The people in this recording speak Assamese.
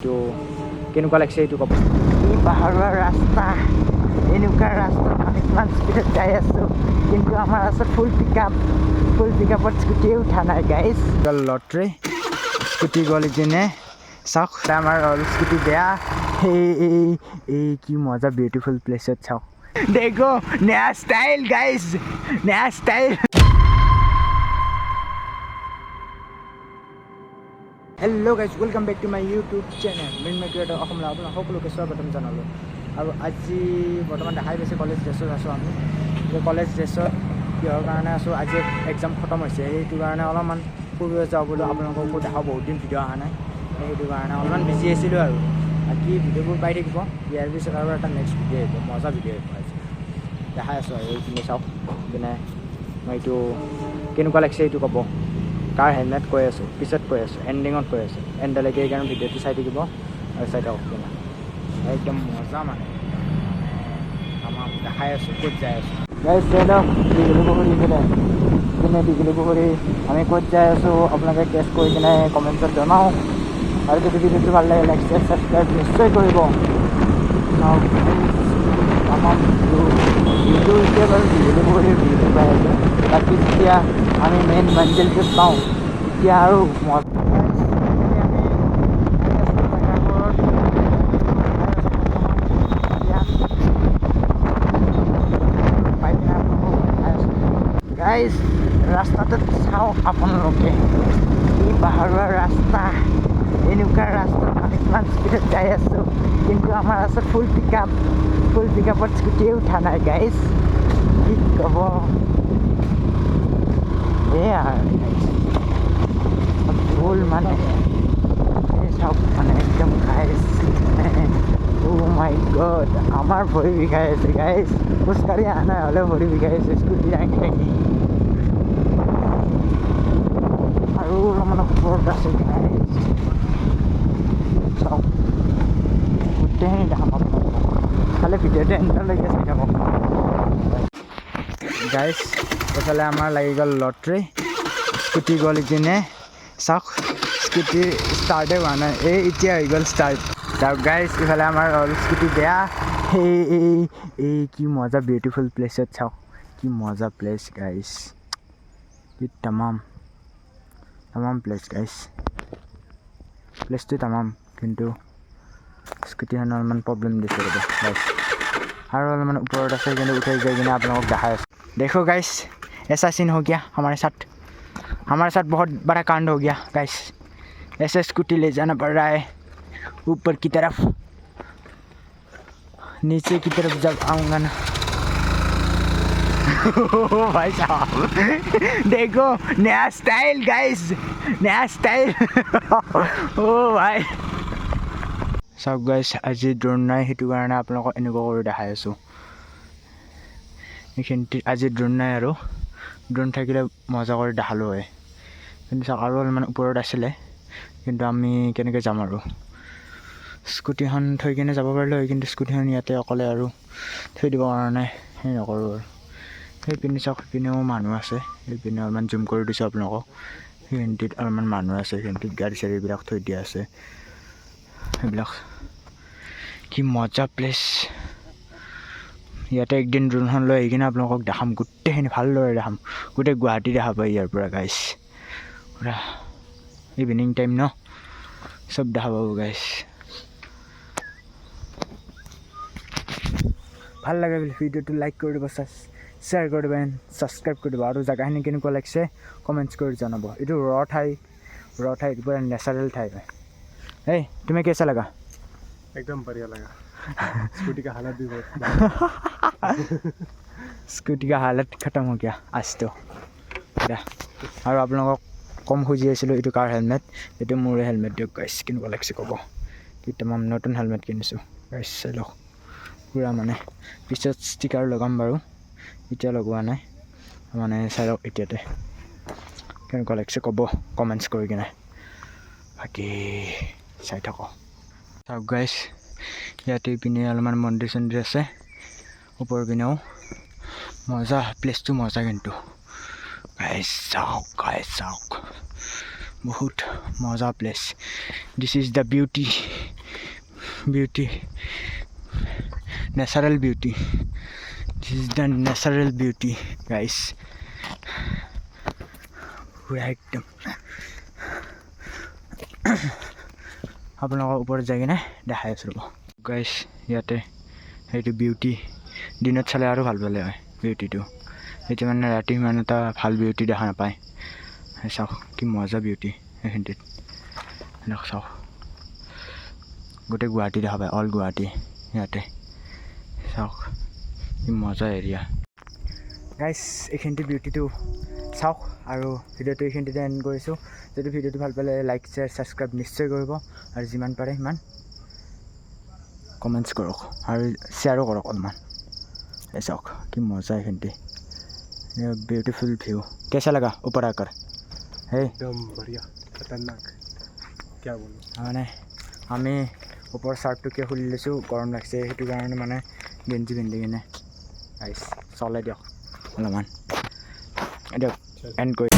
তো কেনেকুৱা লাগিছে এইটো ক'ব। এই পাহাৰৰ ৰাস্তা, এনেকুৱা ৰাস্তাত আমি কিমান স্পীডত যাই আছোঁ, কিন্তু আমাৰ আছে ফুল পিক আপ। ফুল পিক আপত স্কুটিয়ে উঠা নাই গাইজ। লটাৰী স্কুটি গ'ল ইপিনে, চাওক আমাৰ হ'ল স্কুটি বেয়া। এই এই এই কি মজা বিউটিফুল প্লেচত চাওক। দেখো নয়া ষ্টাইল গাইজ, নয়া style. Hello' guys, welcome back to my YouTube channel Mrinmoy creator অসমলৈ আপোনাক সকলোকে স্বাগতম জনালোঁ। আৰু আজি বৰ্তমান দেখাই পাইছে কলেজ ড্ৰেছত আছোঁ আমি। এই কলেজ ড্ৰেছত কিহৰ কাৰণে আছোঁ, আজি এক্সাম খতম হৈছে, সেইটো কাৰণে অলপমান ফুৰিব যাওঁ বোলো, আপোনালোককো দেখাওঁ, বহুত দিন ভিডিঅ' অহা নাই, সেইটো কাৰণে অলপমান বিজি আছিলোঁ। আৰু বাকী ভিডিঅ'বোৰ পাই থাকিব ইয়াৰ পিছত, আৰু এটা নেক্সট ভিডিঅ' আহিব, মজা ভিডিঅ' আহিব। আজি দেখাই আছোঁ আৰু এইখিনি চাওক, যেনে মই এইটো কেনেকুৱা লাগিছে এইটো ক'ব, কাৰ হেলমেট কৈ আছোঁ, পিছত কৈ আছোঁ, এণ্ডিঙত কৈ আছোঁ, এণ্ডলৈকে সেইকাৰণে ভিডিঅ'টো চাই থাকিব আৰু চাই থাকক কিনে একদম মজা, মানে আমাৰ দেখাই আছোঁ ক'ত যাই আছোঁ। গাইজ চাই লওক দীঘলী পুখুৰী পিনে পিনে দীঘলী পুখুৰী আমি ক'ত যাই আছোঁ, আপোনালোকে গেছ কৰি কিনে কমেণ্টছত জনাওক। আৰু যদি ভিডিঅ'টো ভাল লাগে লাইক শ্বেয়াৰ ছাবস্ক্ৰাইব নিশ্চয় কৰিব। চাওক তামাম ভিউ, ভিউটো এতিয়া বাৰু দীঘলী পুখুৰীৰ ভিউটো পাই আছোঁ, বাকী যেতিয়া আমি মেইন মঞ্জিলটোত পাওঁ তেতিয়া আৰু মজা। আমি পাই কিনে আপোনালোকক দেখাই আছোঁ। গাইজ ৰাস্তাটোত চাওক আপোনালোকে, এই পাহাৰুৱা ৰাস্তা, এনেকুৱা ৰাস্তাত আমি কিমান স্পীডত যাই আছোঁ, কিন্তু আমাৰ আছে ফুল পিক আপ। ফুল পিক আপত স্কুটিয়ে উঠা নাই গাইজ, কি ক'ব। এয়া ফুল মানে এই চাওক মানে একদম গাইজ, অ' মাই গড, আমাৰ ভৰি বিষাই আছে গাইজ, খোজকাঢ়ি অহা নাই হ'লেও ভৰি বিষাই আছে স্কুটি দাঙি দাঙি। আৰু অলপমান ওপৰত আছে গাইজ, চাওক গোটেইখিনি দেখাম আপোনালোকক, খালি ভিডিঅ'টো এণ্ডলৈকে চাই থাকক। গাইজ এইফালে আমাৰ লাগি গ'ল লটাৰী, স্কুটি গ'ল ইপিনে, চাওক স্কুটি ষ্টাৰ্টে হোৱা নাই, এই এতিয়া হৈ গ'ল ষ্টাৰ্ট। চাওক গাইজ ইফালে আমাৰ হ'ল স্কুটি বেয়া। এই এই এই কি মজা বিউটিফুল প্লেচত চাওক, কি মজা প্লেচ গাইজ, কি তামাম তামাম প্লেচ গাইজ, প্লেচটো তামাম, কিন্তু স্কুটিখন অলপমান প্ৰব্লেম দিছে ৰ'ব গাইজ। আৰু অলপমান ওপৰত আছে, কিন্তু উঠাই যাই কিনে আপোনালোকক দেখাই আছোঁ। देखो गाइस ऐसा सीन हो गया हमारे साथ, हमारे साथ बहुत बड़ा कांड हो गया गाइस, ऐसे स्कूटी ले जाना पड़ रहा है ऊपर की तरफ, नीचे की तरफ जब आऊँगा ना भाई साहब देखो नया स्टाइल गाइस, नया स्टाइल, ओ भाई। চাওক গাইছ আজি ড্ৰোন নাই, সেইটো কাৰণে আপোনালোকক এনেকুৱা কৰি দেখাই আছোঁ। এইখিনিত আজি ড্ৰোন নাই, আৰু ড্ৰোন থাকিলে মজা কৰি দেখালোঁ হয়। কিন্তু চাওক আৰু অলপমান ওপৰত আছিলে, কিন্তু আমি কেনেকৈ যাম আৰু, স্কুটিখন থৈ কিনে যাব পাৰিলোঁ হয়, কিন্তু স্কুটিখন ইয়াতে অকলে আৰু থৈ দিব কাৰণে সেই নকৰোঁ আৰু। সেইপিনে চাওক, সেইপিনেও মানুহ আছে, সেইপিনে অলপমান জুম কৰি দিছোঁ আপোনালোকক, সেইখিনিত অলপমান মানুহ আছে, সেইখিনিত গাড়ী চাড়ীবিলাক থৈ দিয়া আছে সেইবিলাক। কি মজা প্লেচ, ইয়াতে একদিন ড্ৰোনখন লৈ আহি কিনে আপোনালোকক দেখাম, গোটেইখিনি ভালদৰে দেখাম, গোটেই গুৱাহাটী দেখা পায় ইয়াৰ পৰা গাইছ, পূৰা ইভিনিং টাইম ন, চব দেখা পাব গাইছ। ভাল লাগে ভিডিঅ'টো লাইক কৰি দিব, শ্বেয়াৰ কৰি দিব এণ্ড ছাবস্ক্ৰাইব কৰি দিব। আৰু জেগাখিনি কেনেকুৱা লাগিছে কমেণ্টছ কৰি জনাব। এইটো ৰ ঠাই, ৰ ঠাই, এইটো পূৰা নেচাৰেল ঠাই হয়। এই তুমি কেঁচা লাগা? एकदम बढ़िया लगा, स्कूटी का हालत भी बहुत स्कूटी का हालत खतम हो गया आज तो। আৰু আপোনালোকক কম খুজি আছিলোঁ এইটো কাৰ হেলমেট, এইটো মোৰে হেলমেট দিয়ক গাইছ, কেনেকুৱা লাগিছে ক'ব। কেইটামান নতুন হেলমেট কিনিছোঁ গাইছ, চাই লওক পূৰা, মানে পিছত ষ্টিকাৰ লগাম বাৰু, এতিয়া লগোৱা নাই, মানে চাই লওক এতিয়াতে কেনেকুৱা লাগিছে ক'ব কমেণ্টছ কৰি কিনে, বাকী চাই থাকক। চাওক গাইছ ইয়াতে ইপিনে অলপমান মন্দিৰ চন্দিৰ আছে, ওপৰ পিনেও মজা প্লেচটো, মজা কিন্তু গাইছ, চাওক গাইছ চাওক, বহুত মজা place. This is the beauty Beauty, natural beauty. This is the natural beauty, guys. পূৰা একদম আপোনালোকৰ ওপৰত যাই কিনে দেখাই আছোঁ, ৰ'ব। গাইছ, ইয়াতে সেইটো বিউটি দিনত চালে আৰু ভাল পালে হয় বিউটিটো। এতিয়া মানে ৰাতি সিমান এটা ভাল বিউটি দেখা নাপায়। এই চাওক, কি মজা বিউটি এইখিনিত। দিয়ক, চাওক, গোটেই গুৱাহাটী দেখা পায়, অল গুৱাহাটী ইয়াতে। চাওক, কি মজা এৰিয়া। গাইছ, এইখিনিতে বিউটিটো চাওক আৰু ভিডিঅ'টো এইখিনিতে এণ্ড কৰিছোঁ। যদি ভিডিঅ'টো ভাল পালে লাইক, শ্বেয়াৰ, ছাবস্ক্ৰাইব নিশ্চয় কৰিব আৰু যিমান পাৰে সিমান কমেণ্টছ কৰক আৰু শ্বেয়াৰো কৰক অলপমান। এই চাওক, কি মজা এইখিনিতে বিউটিফুল ভিউ। कैसा लगा ऊपर आकर हे? एकदम बढ़िया, खतरनाक, क्या बोलूँ। মানে আমি ওপৰ চাৰ্টটো কিয় খুলি লৈছোঁ, গৰম লাগছে, সেইটো কাৰণে মানে গেঞ্জি পিন্ধি কিনে। গাইছ, চলে দিয়ক অলপমান, দিয়ক, এণ্ড কৰি।